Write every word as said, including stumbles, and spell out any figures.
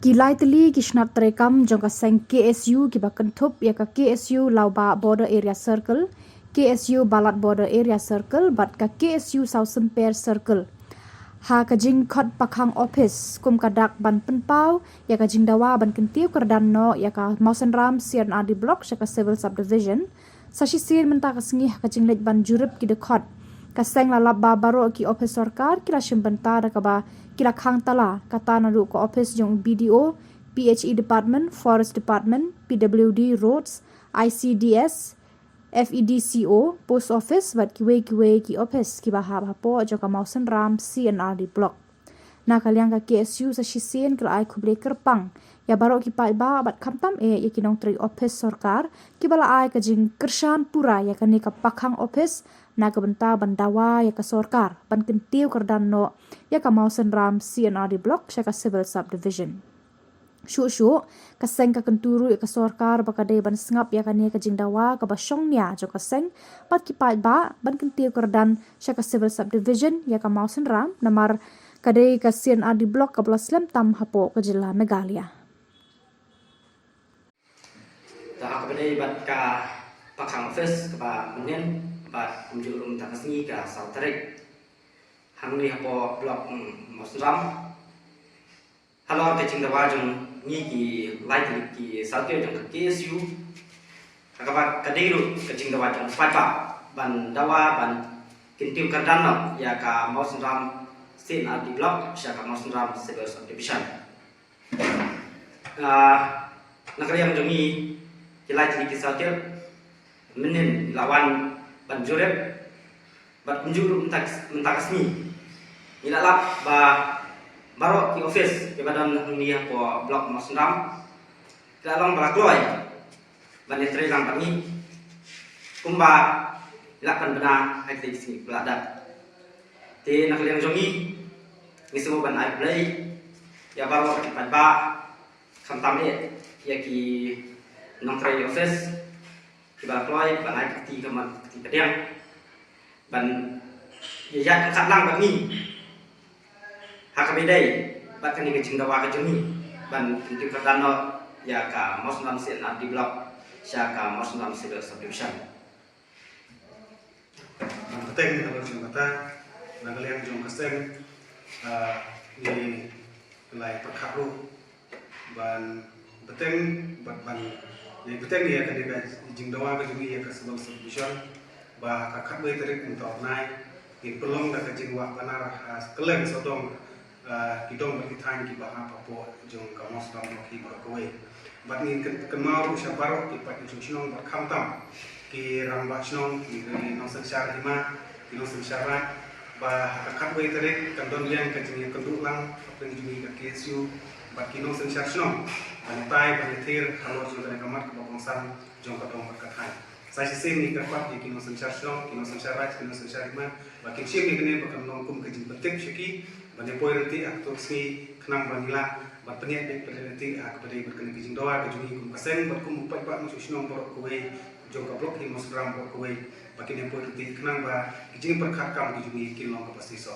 Ki lai tylli ki shnat treikam jong ka seng K S U kiba kynthup ïa ka K S U Lawbah Border Area Circle, K S U Balat Border Area Circle bad ka K S U Sawsymper Circle, ha ka jingkhot pakhang office kum ka dak ban pynpaw ïa ka jingdawa ban kyntiew kyrdan noh ïa ka Mawsynram C and R D Block sha ka Civil Subdivision. Sa shisien mynta ka sngi ha ka jingleit ban jurip ki dkhot, ka seng la lap ba baroh ki office sorkar ki la shim bynta da kaba ki la khang tala, kata naduh ka office jong B D O, P H E Department, Forest Department, P W D, Roads, I C D S, F E D C O, Post Office bad kiwei kiwei ki office kiba hap hapoh jong ka Mawsynram C and R D Block. Na ka liang ka K S U sa shisien ka la ai khublei kyrpang ïa baroh ki paidbah bad khamtam eh ïa ki nongtrei office sorkar kiba la ai ka jingkyrshan pura ïa kane ka pakhang office na ka bynta ban dawa ïa ka sorkar ban kyntiew kyrdan noh ïa ka Mawsynram C and R D Block sha ka Civil Subdivision. Shuh shuh, ka seng ka kyntu ruh ïa ka sorkar ba ka dei ban sngap ïa kane ka jingdawa kaba shongnia jong ka seng bad ki paidbah ban kyntiew kyrdan sha ka Civil Subdivision ïa ka Mawsynram, namar ka dei ka C and R D Block kaba la slem tam hapoh ka jylla Meghalaya. Te ha kaba dei bad ka pakhang office kaba mynnin bad kumjuh ruh mynta ka sngi ka saw tarik, hangne hapoh Block, mm, Mawsynram, halor ka jingdawa jong ngi ki lai tylli ki sawtiar jong ka K S U, ha kaba ka dei ruh ka jingdawa jong paidbah ban dawa ban kyntiew kyrdan noh ïa ka Mawsynram C and R D Block sha ka Mawsynram Civil Subdivision. Ah, na ka liang jong ngi ki lai tylli ki sawtiar, mynnin la wan ban jurip bad kumjuh ruh mynta, mynta ka sngi ngi la lap ba baroh ki office kiba don hangne hapoh Block Mawsynram ki la long ba la kloi ban ïatrei lang bad ngi kumba la pynbna ha kine ki sngi ba la dep. Te na ka liang jong ngi, ngi sngewbha ban ai khublei ïa baroh ki paidbah, khamtam eh ïa ki nongtrei office kiba la kloi ban ai ka kti kamon ka kti kadiang ban ïa ïaid ryngkat lang bad ngi ha kaba ïadei bad kane ka jingdawa ka jong ngi ban kyntiew kyrdan noh ïa ka Mawsynram C and R D Block sha ka Mawsynram Civil Subdivision. Bad bteng halor jong kata, na ka liang jong ka seng, ah, ngi la ïa pyrkhat ruh ban bteng, bad ban ïa bteng ïa kane ka jingdawa ka jong ngi ïa ka Civil Subdivision ba ha ka khatwei tarik mynta u bnai ngin pynlong da ka jingwah banar ha kylleng sawdong, ah, ki dong bad ki thaiñ kiba hap hapoh jong ka Mawsynram Block hi baroh kawei. Bad ngin kyn-, kynmaw ruh sha baroh ki paid nongshong shnong bad khamtam ki rangbah shnong, ki nongsynshar hima, ki nongsynshar raid, ba ha ka khatwei tarik kan don biang ka jingïakynduh lang hapdeng jong ngi ka K S U bad ki nongsynshar shnong ban ïatai ban ïathir halor jong kane ka mat kaba kongsan jong ka dong bad ka thaiñ. Sa shisien ngi kyrpad ïa ki nongsynshar shnong, ki nongsynshar raid, ki nongsynshar hima ba kin shim ïa kane ba kan long kum ka jingpyntip sha ki ban ïa poi ryntih ha kato ka sngi khnang ba ngi lah ban pynïaid beit ryntih ha kaba dei bad kane ka jingdawa ka jong ngi kum ka seng bad kum u paidbah nongshong shnong baroh kawei jong ka Block hi Mawsynram baroh kawei, ba kin ïa poi ryntih khnang ba ki jingpyrkhat kam ki jong ngi kin long kaba shisha.